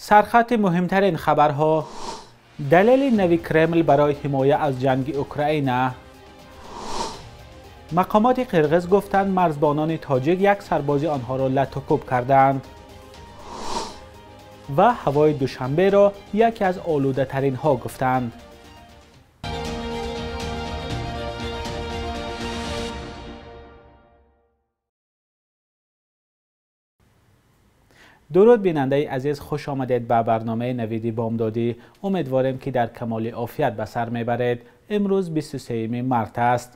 Сархати муҳимтарин хабарҳо: далели нави Кремл барои ҳимоя аз ҷанги Украина. Мақомоти қирғиз гуфтанд, марзбонони тоҷик як сарбози онҳоро латукӯб карданд. Ва ҳавои Душанберо яке аз олудатаринҳо гуфтанд. Дуруд бинандаи азиз, хуш омадед ба барномаи Навиди Бомдодӣ. Умедворем, ки дар камоли офият ба сар мебаред. Имрӯз 23 март аст.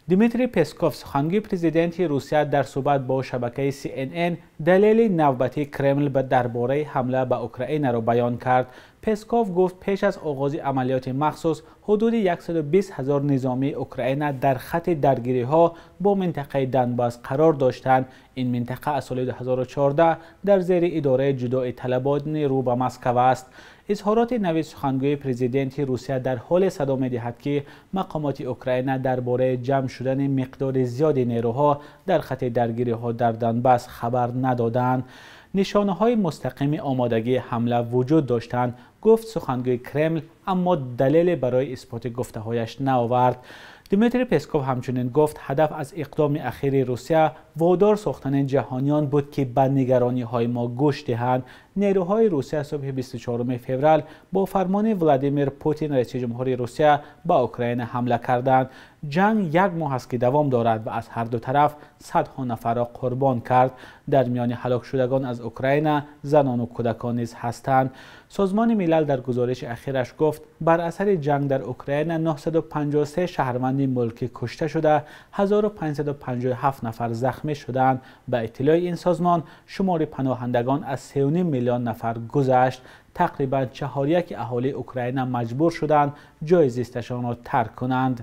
Дмитрий Песков, сухангӯи президенти Русия, дар суҳбат бо шабакаи CNN далели навбатии Кремл дар бораи ҳамла ба Украинаро баён кард. Песков гуфт, пеш аз оғози амалиёти махсус ҳудуди 120 ҳазор низомии Украина дар хати даргириҳо бо минтақаи Донбас қарор доштанд. Ин минтақа аз соли 2014 дар зери идораи ҷудои талабони рӯ ба Москва аст. Изҳороти нави сухангӯи президенти Русия дар ҳоле садо медиҳад, ки мақомоти Украина дар бораи ҷамъ шудани миқдори зиёди нерӯҳо дар хати даргириҳо дар Донбас хабар надоданд. Нишонаҳои мустақими омодагии ҳамла вуҷуд доштанд, гуфт сухангӯи Кремл, аммо далеле барои исботи гуфтаҳояш наовард. Дмитрий Песков ҳамчунин гуфт, ҳадаф аз иқдоми ахири Русия водор сохтани ҷаҳониён буд, ки ба нигарониҳои мо гӯш диҳанд. Нерӯҳои Русия субҳи 24 феврал бо фармони Владимир Путин, раиси ҷумҳури Русия, ба Украина ҳамла карданд. Ҷанг як моҳ аст, ки давом дорад ва аз ҳар ду тараф садҳо нафарро қурбон кард. Дар миёни ҳалокшудагон аз Украина занону кӯдакон низ ҳастанд. Созмони Милал дар гузориши ахираш гуфт, бар асари ҷанг дар Украина 953 шаҳрванди мулкӣ кушта шуда, 1557 нафар захмӣ шуданд. Ба иттилои ин созмон, шумори паноҳандагон аз 3,5 миллион нафар гузашт. Тақрибан 4/4 аҳолии Украина маҷбур шуданд ҷои зисташонро тарк кунанд.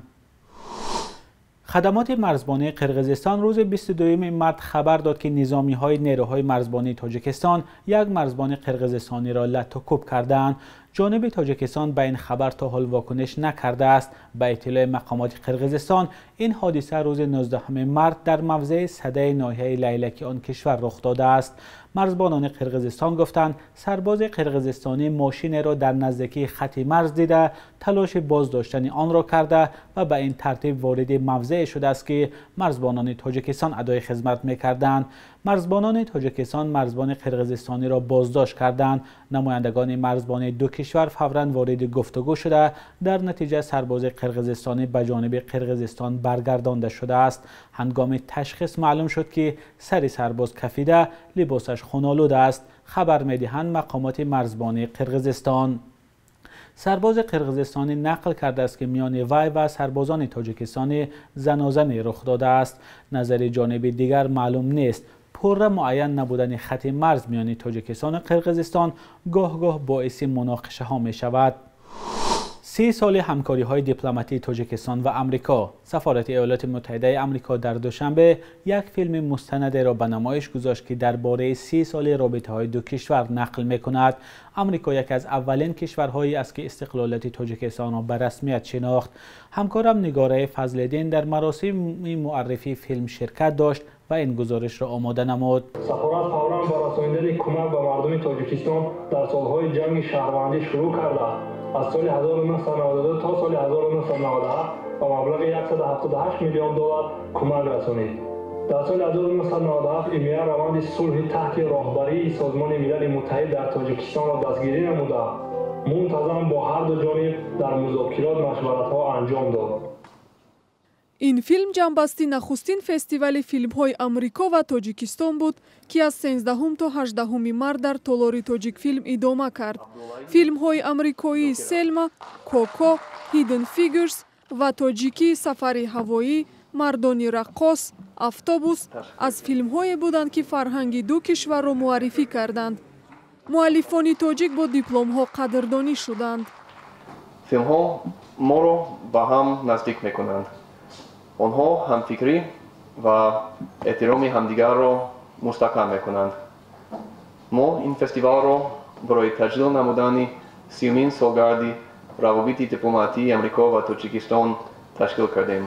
Хадамоти марзбонии Қирғизистон рӯзи 22 март хабар дод, ки низомиҳои нерӯҳои марзбонии Тоҷикистон як марзбони қирғизистониро латукӯб карданд. Ҷониби Тоҷикистон ба ин хабар то ҳол вокуниш накардааст. Ба иттилои мақомоти Қирғизистон, ин ҳодиса рӯзи 19 март дар мавзеи садаи ноҳияи Лайлаки он кишвар рух додааст. Марзбонони Қирғизистон гуфтанд, сарбози қирғизистонӣ мошинеро дар наздикии хати марз дида, талоши боздоштани онро карда ва ба ин тартиб вориди мавзеъе шудааст, ки марзбонони Тоҷикистон адои хизмат мекарданд. Марзбонони Тоҷикистон марзбони қирғизистониро боздошт карданд. Намояндагони марзбонии ду кишвар фавран вориди гуфтугӯ шуда, дар натиҷа сарбози қирғизистонӣ ба ҷониби Қирғизистон баргардонда шудааст. Ҳангоми ташхис маълум шуд, ки сари сарбоз кафида, либосаш хунолуд аст, хабар медиҳанд мақомоти марзбонии Қирғизистон. Сарбози қирғизистонӣ нақл кардааст, ки миёни вай ва сарбозони тоҷикистонӣ занозанӣ рух додааст. Назари ҷониби дигар маълум нест. Пурра муайян набудани хати марз миёни Тоҷикистону Қирғизистон гоҳ-гоҳ боиси муноқишаҳо мешавад. 30 соли ҳамкориҳои дипломатии Тоҷикистон ва Амрико. Сафорати Иёлоти Муттаҳидаи Амрико дар Душанбе як филми мустанадеро ба намоиш гузошт, ки дар бораи 30 соли робитаҳои ду кишвар нақл мекунад. Амрико яке аз аввалин кишварҳое аст, ки истиқлолияти Тоҷикистонро ба расмият шинохт. Ҳамкорам Нигораи Фазлиддин дар маросими муаррифии филм ширкат дошт ва ин гузоришро омода намуд. Сафорат фавран ба расонидани кӯмак ба мардуми Тоҷикистон дар солҳои ҷанги шаҳрвандӣ шурӯъ кардааст. Аз соли 1992 то соли 1997 ба маблағи 178 миллион доллар кӯмак расонид. Дар соли 1997 ИМИА раванди сулҳи таҳти роҳбарии Созмони Милали Муттаҳид дар Тоҷикистонро дастгирӣ намуда, мунтазам бо ҳар ду ҷониб дар музокирот машваратҳо анҷом дод. Ин филм ҷамъбасти нахустин фестивали филмҳои Амрико ва Тоҷикистон буд, ки аз 13 то 18 март дар толори Тоҷикфилм идома кард. Филмҳои амрикоии Селма, Коко, Hidden Figures ва тоҷикии Сафари ҳавоӣ, Мардони раққос, Автобус аз филмҳое буданд, ки фарҳанги ду кишварро муаррифӣ карданд. Муаллифони тоҷик бо дипломҳо қадрдонӣ шуданд. Филмҳо моро ба ҳам наздик мекунанд. Онҳо ҳамфикрӣ ва эҳтироми ҳамдигарро мустаҳкам мекунанд. Мо ин фестивалро барои таҷлил намудани 30-умин солгарди равобити дипломатии Амрико ва Тоҷикистон ташкил кардем.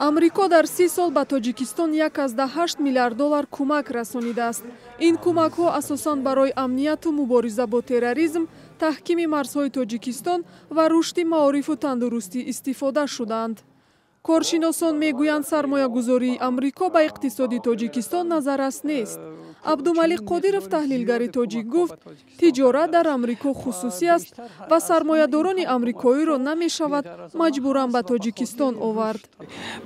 Амрико дар 30 сол ба Тоҷикистон 1,8 миллиард доллар кӯмак расонидааст. Ин кӯмакҳо асосан барои амнияту мубориза бо терроризм, таҳкими марзҳои Тоҷикистон ва рушди маорифу тандурустӣ истифода шуданд. Коршиносон мегӯянд, сармоягузории Амрико ба иқтисоди Тоҷикистон назаррас нест. Абдумалик Қодиров, таҳлилгари тоҷик, гуфт, тиҷорат дар Амрико хусусӣ аст ва сармоядорони амрикоиро намешавад маҷбуран ба Тоҷикистон овард.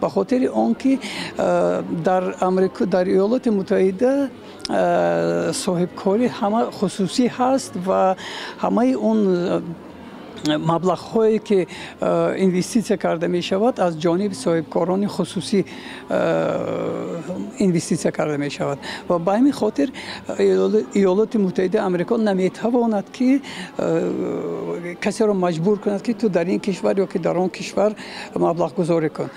Ба хотири он ки дар Амрико, дар Иёлоти Муттаҳида соҳибкорӣ ҳама хусусӣ ҳаст ва ҳамаи он маблағҳое ки инвеститсия карда мешавад, аз ҷониби соҳибкорони хусусӣ инвеститсия карда мешавад ва ба ҳамин хотир Иёлоти Муттаҳидаи Амрико наметавонад ки касеро маҷбур кунад, ки ту дар ин кишвар ё ки дар он кишвар маблағгузорӣ кун.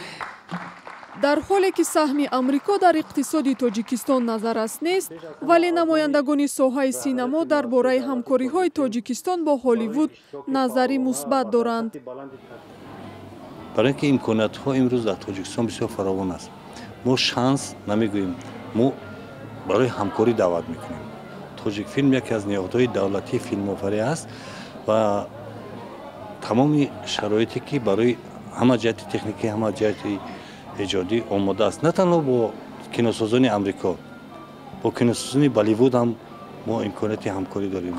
Дар ҳоле ки саҳми Амрико дар иқтисоди Тоҷикистон назаррас нест, вале намояндагони соҳаи синамо дар бораи ҳамкориҳои Тоҷикистон бо Ҳолливуд назари мусбат доранд. Барои ин ки имкониятҳо имрӯз дар Тоҷикистон бисёр фаровон аст. Мо шанс намегӯем, мо барои ҳамкорӣ даъват мекунем. Тоҷикфилм яке аз ниҳодҳои давлатии филмофарӣ аст ва тамоми шароите ки барои ҳама ҷиҳати техникӣ, ҳама ҷиҳати эҷодӣ омода аст. На танҳо бо киносозони Амрико, бо киносозони Болливуд ҳам мо имконияти ҳамкорӣ дорем.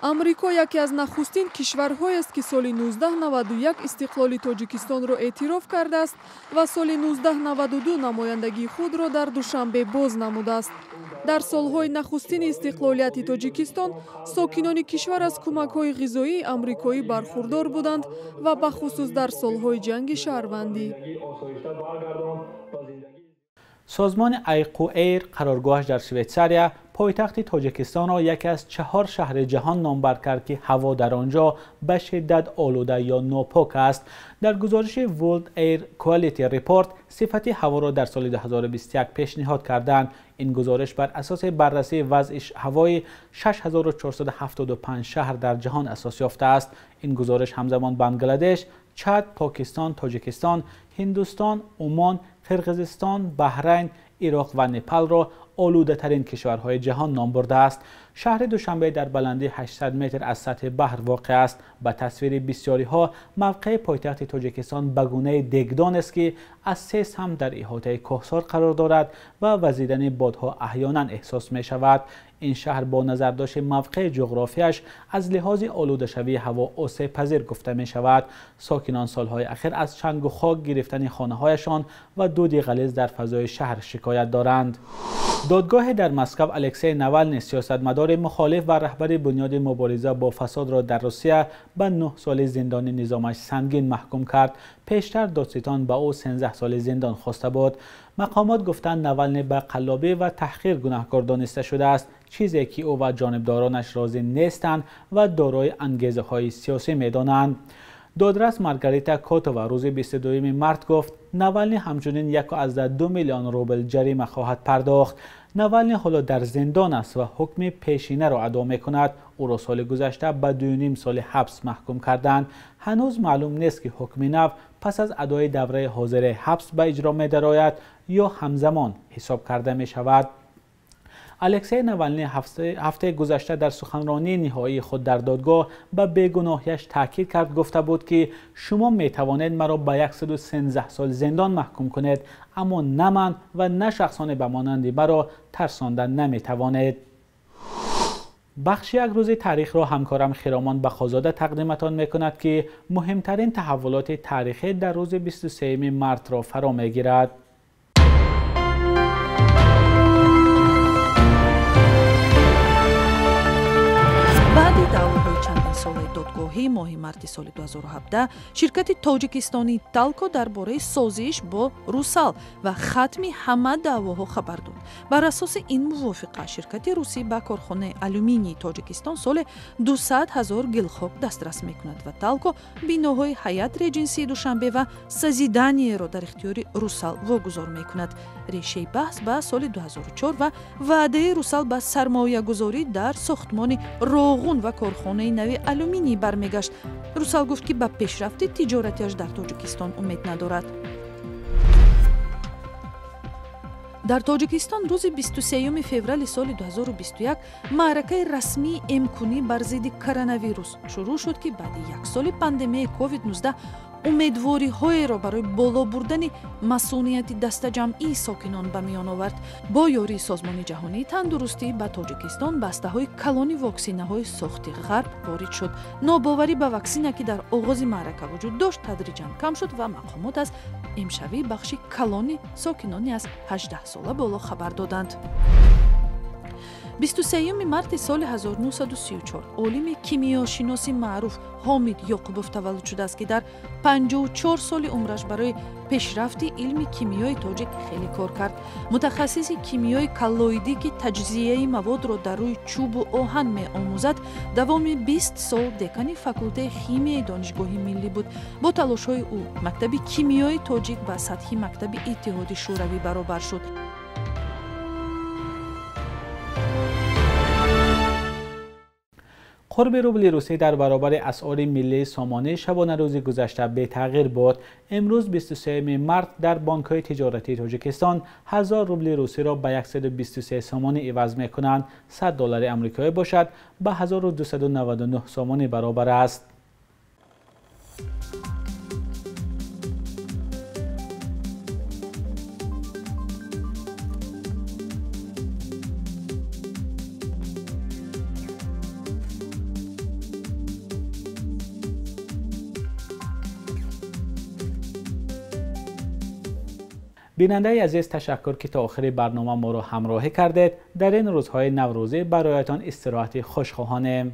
Амрико яке аз нахустин кишварҳоест, ки соли 1991 истиқлоли Тоҷикистонро эътироф кардааст ва соли 1992 намояндагии худро дар Душанбе боз намудааст. Дар солҳои нахустини истиқлолияти Тоҷикистон сокинони кишвар аз кӯмакҳои ғизоии амрикоӣ бархурдор буданд ва бахусус дар солҳои ҷанги шаҳрвандӣ. Созмони IQAir қароргоҳаш дар Швейтсария пойтахти Тоҷикистонро яке аз 4 шаҳри ҷаҳон номбар кард, ки ҳаво дар он ҷо ба шиддат олуда ё нопок аст. Дар гузориши World Air Quality Report сифати ҳаворо дар соли 2021 пешниҳод карданд. Ин гузориш бар асоси баррасии вазъи ҳавои 6475 шаҳр дар ҷаҳон асос ёфтааст. Ин гузориш ҳамзамон Бангладеш, Чад, Покистон, Тоҷикистон, Ҳиндустон, Умон, Қирғизистон, Баҳрайн, Ироқ ва Непалро олудатарин кишварҳои ҷаҳон ном бурдааст. Шаҳри Душанбе дар баландии 800 метр аз сатҳи баҳр воқеъ аст. Ба тасвири бисёриҳо мавқеи пойтахти Тоҷикистон ба гунаи дегдон аст, ки аз се самт дар иҳотаи кӯҳсор қарор дорад ва вазидани бодҳо аҳёнан эҳсос мешавад. Ин шаҳр бо назардошти мавқеи ҷуғрофияш аз лиҳози олудашавии ҳаво осебпазир гуфта мешавад. Сокинон солҳои ахир аз чангу хок гирифтани хонаҳояшон ва дуди ғализ дар фазои шаҳр шикоят доранд. Додгоҳе дар Москва Алексей Навални, сиёсатмадори мухолиф ва раҳбари бунёди мубориза бо фасодро дар Русия, ба 9 соли зиндони низомаш сангин маҳкум кард. Пештар додситон ба ӯ 13 соли зиндон хоста буд. Мақомот гуфтанд, Навални ба қаллобӣ ва таҳқир гунаҳкор дониста шудааст, чизе ки ӯ ва ҷонибдоронаш розӣ нестанд ва дорои ангезаҳои сиёсӣ медонанд. Додрас Маргарита Котова рӯзи 22 март гуфт, Навални ҳамчунин 1,2 миллион рубл ҷарима хоҳад пардохт. Навални ҳоло дар зиндон аст ва ҳукми пешинаро адо мекунад. Ӯро соли гузашта ба 2,5 соли ҳабс маҳкум карданд. Ҳанӯз маълум нест, ки ҳукми нав пас аз адои давраи ҳозираи ҳабс ба иҷро медарояд ё ҳамзамон ҳисоб карда мешавад. Алексей Навални ҳафтаи гузашта дар суханронии ниҳоии худ дар додгоҳ ба бегуноҳияш таъкид кард, гуфта буд, ки шумо метавонед маро ба 113 сол зиндон маҳкум кунед, аммо на ман ва на шахсоне ба монанди маро тарсонда наметавонед. Бахши як рӯзи таърихро ҳамкорам Хиромон Бақозода тақдиматон мекунад, ки муҳимтарин таҳаввулоти таърихӣ дар рӯзи 23 мартро фаро мегирад. Баъди даъвоҳои чандинсолаи додгоҳӣ моҳи марти соли 2017 ширкати тоҷикистонии Талко дар бораи созиш бо Русал ва хатми ҳама даъвоҳо хабар дод. Бар асоси ин мувофиқа ширкати русӣ ба корхонаи алюминии Тоҷикистон соли 200 ҳазор гилхок дастрас мекунад ва Талко биноҳои Ҳаят Реҷенсии Душанбе ва Созиданиеро дар ихтиёри Русал вогузор мекунад. Решаи баҳс ба соли 2004 ва ваъдаи Русал ба сармоягузорӣ дар сохтмони Роғун ва корхонаи нави алюминий бармегашт. Русал гуфт, ки ба пешрафти тиҷоратиаш дар Тоҷикистон умед надорад. Дар Тоҷикистон рӯзи 23 феврали соли 2021 маъракаи расмии эмкунӣ бар зидди коронавирус шурӯъ шуд, ки баъди як соли пандемияи COVID-19 умедвориҳоеро барои боло бурдани масунияти дастаҷамъии сокинон ба миён овард. Бо ёрии Созмони ҷаҳонии тандурустӣ ба Тоҷикистон бастаҳои калони воксинаҳои сохти ғарб ворид шуд. Нобоварӣ ба ваксина, ки дар оғози маърака вуҷуд дошт, тадриҷан кам шуд ва мақомот аз эмшавии бахши калони сокинони аз 18 сола боло хабар доданд. 23 марти соли 1934 олими кимиёшиноси маъруф Ҳомид Ёқубов таваллуд шудааст, ки дар 54 соли умраш барои пешрафти илми кимиёи тоҷик хеле кор кард. Мутахассиси кимиёи коллоидӣ, ки таҷзияи маводро дар рӯи чӯбу оҳан меомӯзад, давоми 20 сол декани факултаи химияи Донишгоҳи миллӣ буд. Бо талошҳои ӯ мактаби кимиёи тоҷик ба сатҳи мактаби Иттиҳоди Шӯравӣ баробар шуд. Қурби рубли русӣ дар баробари асъори миллии сомонӣ шабонарӯзи гузашта бетағйир буд. Имрӯз 23 март дар бонкҳои тиҷоратии Тоҷикистон 1000 рубли русиро ба 123 сомонӣ иваз мекунанд. 100 доллари амрикоӣ бошад ба 1299 сомонӣ баробар аст. Бинандаи азиз, ташаккур, ки то охири барнома моро ҳамроҳӣ кардед. Дар ин рӯзҳои наврӯзӣ бароятон истироҳати хуш хоҳонем.